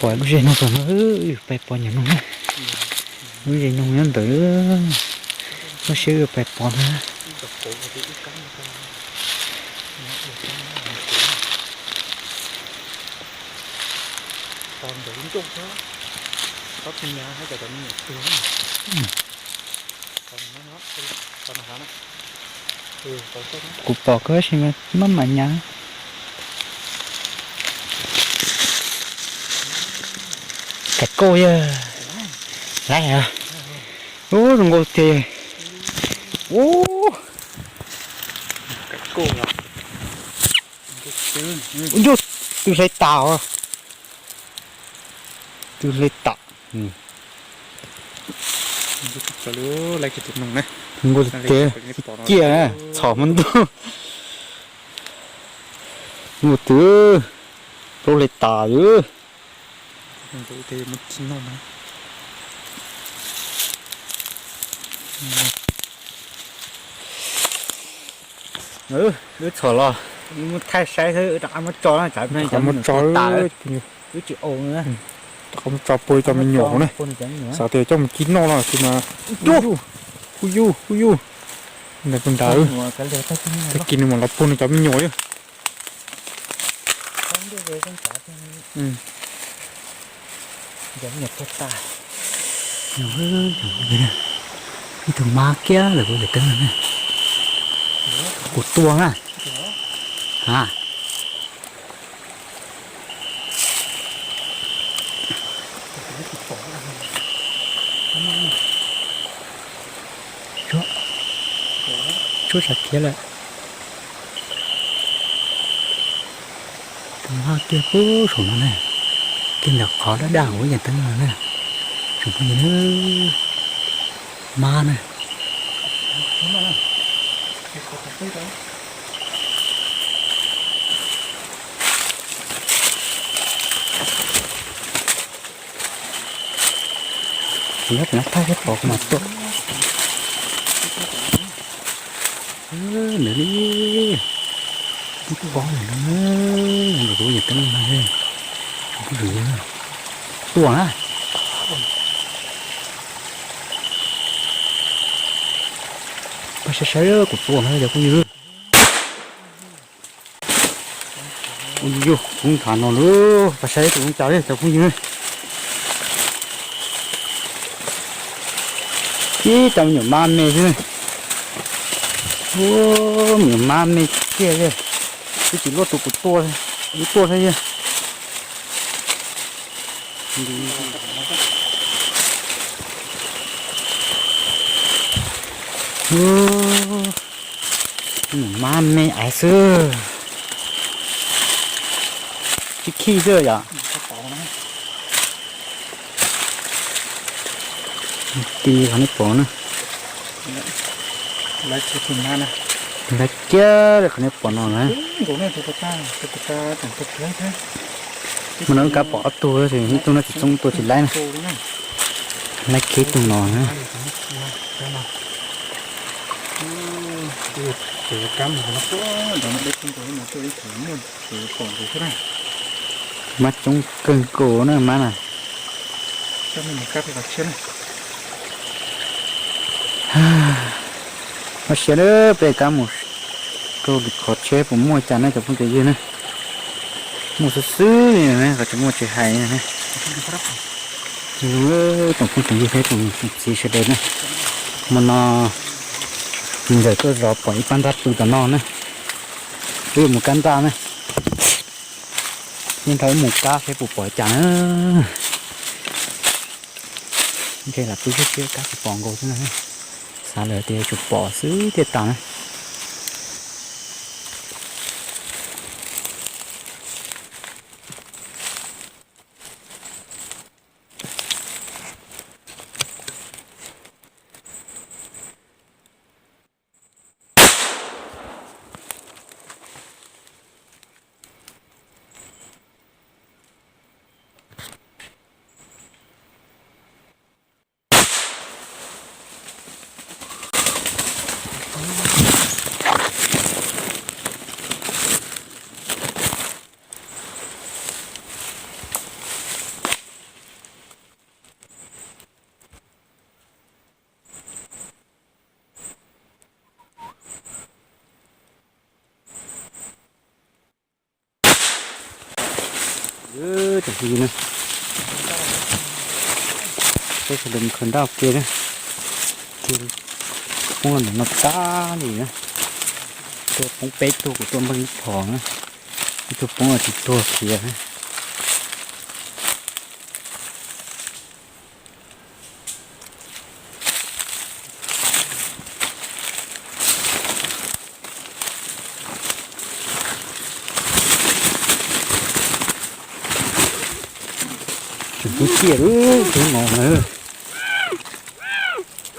Pom lub zej no tom no, pais pom nyuam no na. Lub zej no nyob ntawd, lub siab pais pom na. Kuv pom koj tab sis maj mam nyas. Kav kauj yog, laiv os. Ub, zoo nkauj tiag. Ub, yus, twb hle tas os. Twb hle tas. Zoo nkauj tiag, ciaj, txhom hmo ntuj. Zoo nkauj twg, plaub hle tas yus. Wb txhom los, wb muab thaij saib xwb, wb rov qab muab tso na, tsam no cov me nyuam tas, wb tsis ua na. Rov qab muab tso pua cov me nyuam hauv na. Xav tias coj mus kib noj no tab sis mas, hu yus, hu yus. Ntawd tus ntawd, tag kis nws mam los puag nws cov me nyuam li. Ib tug mab kiag lawm kuv yawm teeb no na. Kuv tua na. A, tshuab tshav khiav lawm. Tus mab kiag puag saum no na, kiag ntawm qhov daj daj kuv yawm teeb no na. Tsoom phooj ywg, mab na. Kuv nyob pem no thaij thiab pom kuv mam tuaj. Ntawd li, ib pob ntawm no, ntawm kuv yawm teeb no na, tsoom phooj ywg, tua na. Pab saib saib kuv tua no cov phooj ywg. Ua yus, kuv nthav no lawm, pab saib kuv ua cas li cov phooj ywg. Ib cov me nyuam mab me xwb. Ua, me nyuam mab me tiag li. Twb tsis luaj tus kuv tua, wb tuaj thiab yog. Ua, me nyuam mab me aiv xwb. Tsis khij xwb yom. Tis qhov nej pom na. Laiv kiag li qhov nej pom no na. Mas no wb kab pom ob tug, ib tug no tsis txooj tua tsis laib na. Laiv kiag ib tug no na. Mab coob kawg nkaus na mab na. Mob siab lawm, peb kab mus rau lwm qhov tsheb puas muaj cas na cov phooj cov ywg na. Muaj xwb xwb li na, qhov tsis muaj tsis hais na. Tsoom phooj tsoom ywg thiab tsoom niam tsoom txiv sawv daws na, hmo no ntxawm tuaj zov pom ib pab nrab pw tom no na. Wb yuav mus kab nraj na. Yeej nrog wb mus kab seb puas pom cas na. Ntshe lam pw siab siab kab tsis pom nkaus xwb na. Xav lawm tias tsuas pom xwb thiaj tas na. Cov phooj ywg na, peb sawv daws mus khaws nraj ua ke na, poob los ntawm no tag li na, tuaj poob peb tug, kuv tuaj npleeg ib phom na, ib tug poob los tsis tuag khiav na. Tseem pub ciaj lub tub no na.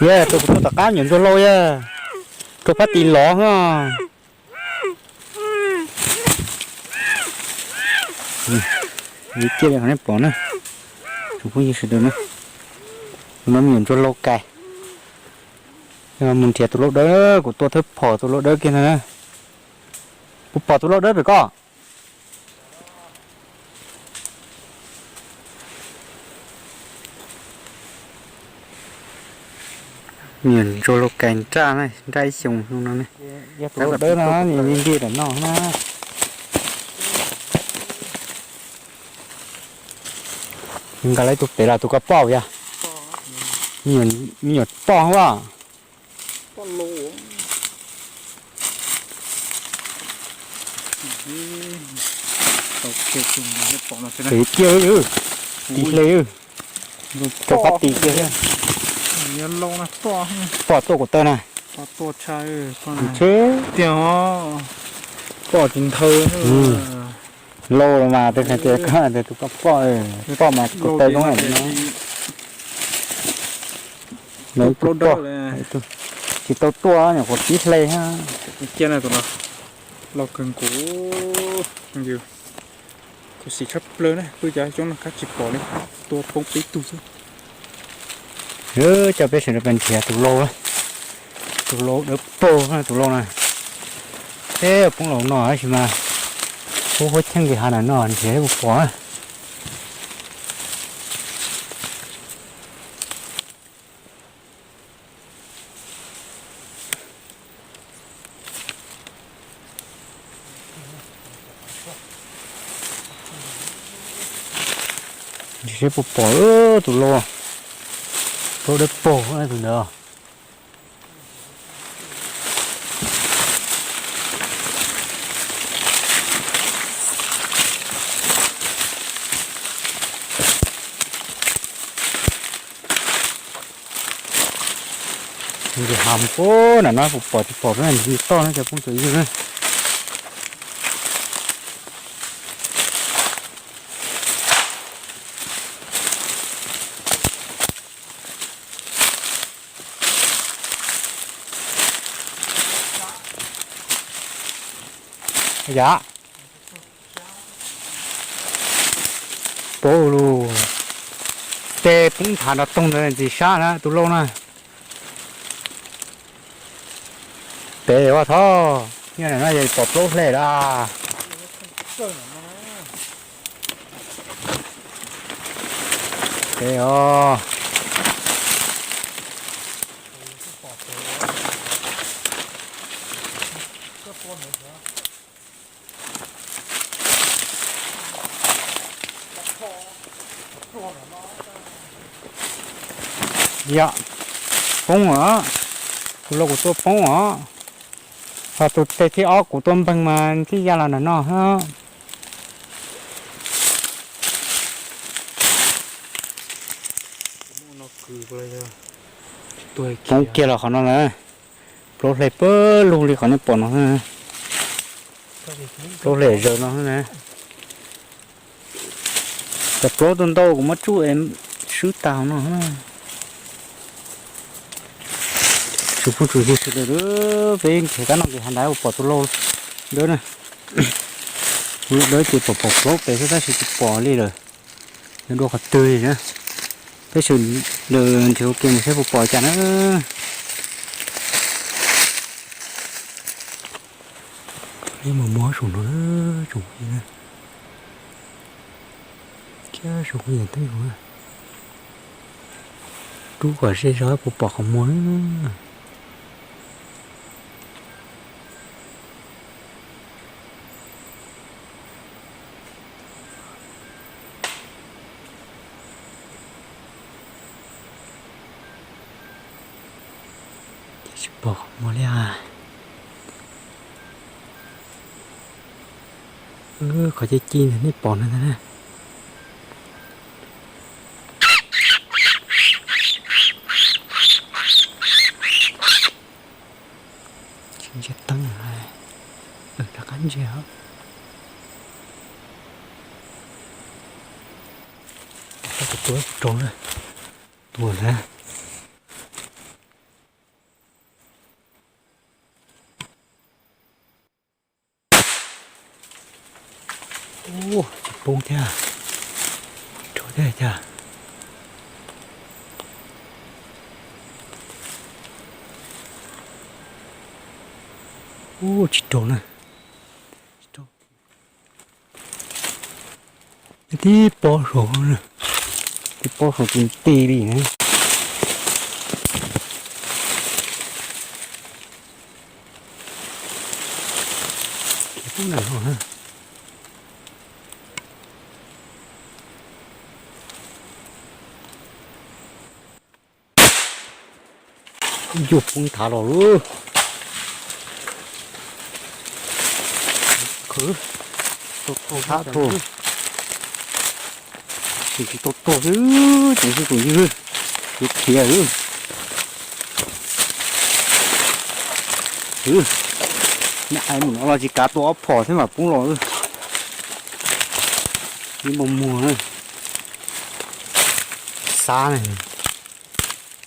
Yog tus kuv tuaj tom qab nyuam ntsuag hlau yog rau phab tim lov no. Ciaj li qhov nej pom na, tsoom phooj ywg sawv daws na, tus no me nyuam ntsuag hlau kais. Mus nrhiav tus lau dawb, kuv tua thawj phom tus lau dawb kiag ntag na. Puas pom tus lau dawb pem koj? Me nyuam ntsuag hlau kais nraj na, nraj ib xyoos no ne. Tus lau dawb no nws nti nti ram no na. Nws nkag lawv tus pem los tus koj poj yog? Me nyuam poj a. Pem ciaj, tim hle, rau phab tim kiag thiab. Poj tuaj kuv taw na. Ntshe tiag, poj tsis nthawv. Lau los mas tus hais tias koj tus poj, poj mas kuv taw zoo na. Tsis tau tuaj, nyuam qhuav pib hle. Lau kawg nkaus, yus khuv xim tshaj plaws na, pw cov coob no kab tsis pom li, tua poob peb tug xwb. Coj peb sawv daws pais nrhiav tus lau, tus lau dawb paug tus lau na. Peb poob los no tab sis mas poob huab cheej li hav na no nrhiav puas pom. Nrhiav seb puas pom tus lau, lau dawb paug tus ntawd. Nws hais puag nram no puas pom tsis pom, nws toj no cov phooj ywg na. Yam, paub lus, tej poob nthav nrov toog ntawd ntxim sab na tus lau na. Pem ua thov, nyob no yog pom plaub hle lawm. Pem os. Yog, poob os, tus lau kuv tua poob os. Ho tus teg thib ob kuv tua npeeg mas ntsib ya los nram no. Poob kiag los qhov no lawm. Plaub hle pawg lug li qhov nej pom no. Plaub hle zaws no na. Cov plaub ntau ntau kuv muab tsuj es swb tag no. Tsoom phooj tsoom ywg sawv daws, peb nrhiav kab no ces hav ntawd pom tus lau dawb na. Tus lau dawb ces pom pom plaub pem xwb tab sis tsis pom li lawm. Nws dua qhov twg li na. Peb sawv daws nrhiav ua ke mus saib puas pom cas na. Ib mus muab saum no, saum no, kiag saum no twb yog. Rub kom ze zog puas pom qhov muag. Tsis pom qhov muag li. Qhov ci ci ntawd nej pom no ntag na. Tsis ntsia teeb, rov qab ntsia. Tua rau na, tua na. Ub, tsis poob thiab, tsis raug thiab cas. Ub, tsis raug na. Tib pob saud, tib pob saud ti ti li na. Pub na. Yus poob thav los lawm. Khwv, tau tau thav tau. Tsis tau tau xwb, tseem xwb tus ywg, yuav khiav xwb. Neb ais mus no los tsis kav tua ob phom thiab mas poob los. Ib npau muag, xab na,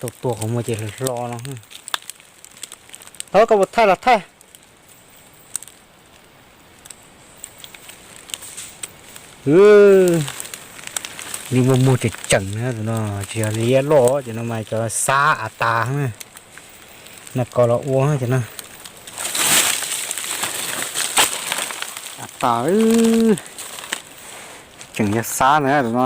tau tua qhov muag ces hlo no. Tau, koj puas thaij los thaij. Li muag muag tseem tseem na, tus no tsis yog liab loj, cov no mas cov xab av tas na. No kos los ua cov no. Av tas, tseem yog xab na tus no.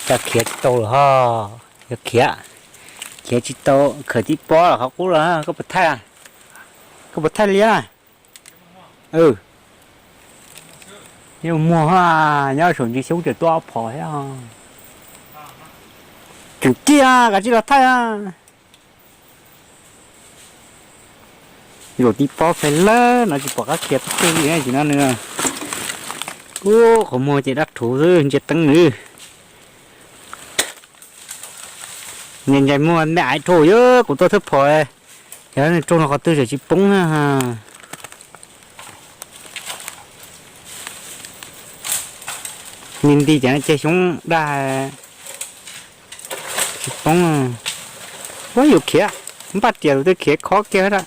Cas khiav tsis tau lawm ho. Yog khiav, khiav tsis tau, khawm tib pob los qhov qub los. Koj puas thaij, koj puas thaij liab na? Nyob muag, nyob saum ntsis xyoob tseem tuaj ob phom thiab. Tseem ciaj, kav tsij los thaij. Zaum tib pob pes lawm no tsis pom qab khiav tib tug li ces no nws. Ub, qhov muag ces dab rhuv xwb, ntsia teeb nws. Ntsais ntsais muag me aiv rau yog kuv tua thawj phom, yog nws raug no qhov twg tseem tsis poob na. Nti nti ces ceg xyoob daj tsis poob. Ua yus khiav, npaj riam tus twg khiav khob kiag da.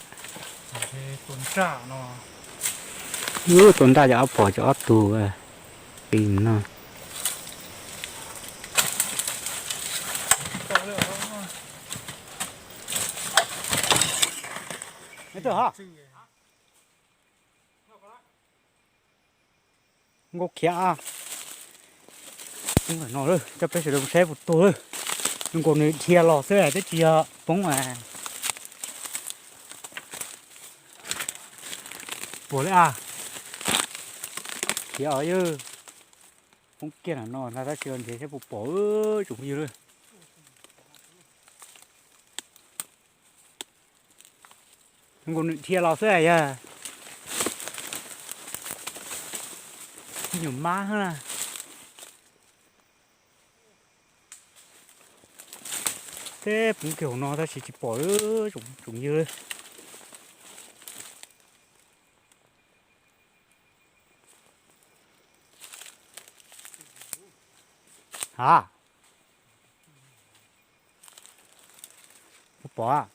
Ub, tua nraj cov ob phom cov ob tug qis no. Nkauj khiav. Poob no lawm, coj peb sawv daws saib puas tuag lawm. Zoo nkaus nws dhia los xwb twb tsis yog poob. Puas li a? Khiav os yawg. Poob kiag no no tab sis nrhiav saib puas pom tsoom phooj ywg lawm. Nkaus nws dhia los xwb yog. Nyuam mab na. Teb poob kiag hauv no tab sis tsis pom tsoom ywg. Ha, puas pom?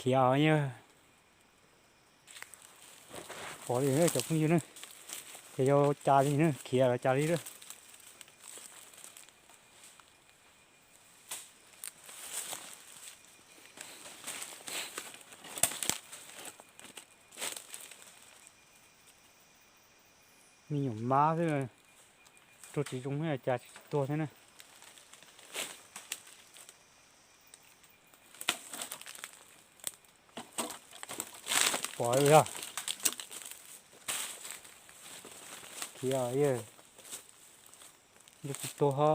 Khiav os yawg. Pom li cov phooj ywg na, ces yog cas li na, khiav los cas li lawm. Me nyuam mab xwb, raug tsis zoo cas tsis tuag thiab na. Pom yog khiav, yog tsis tuag ho.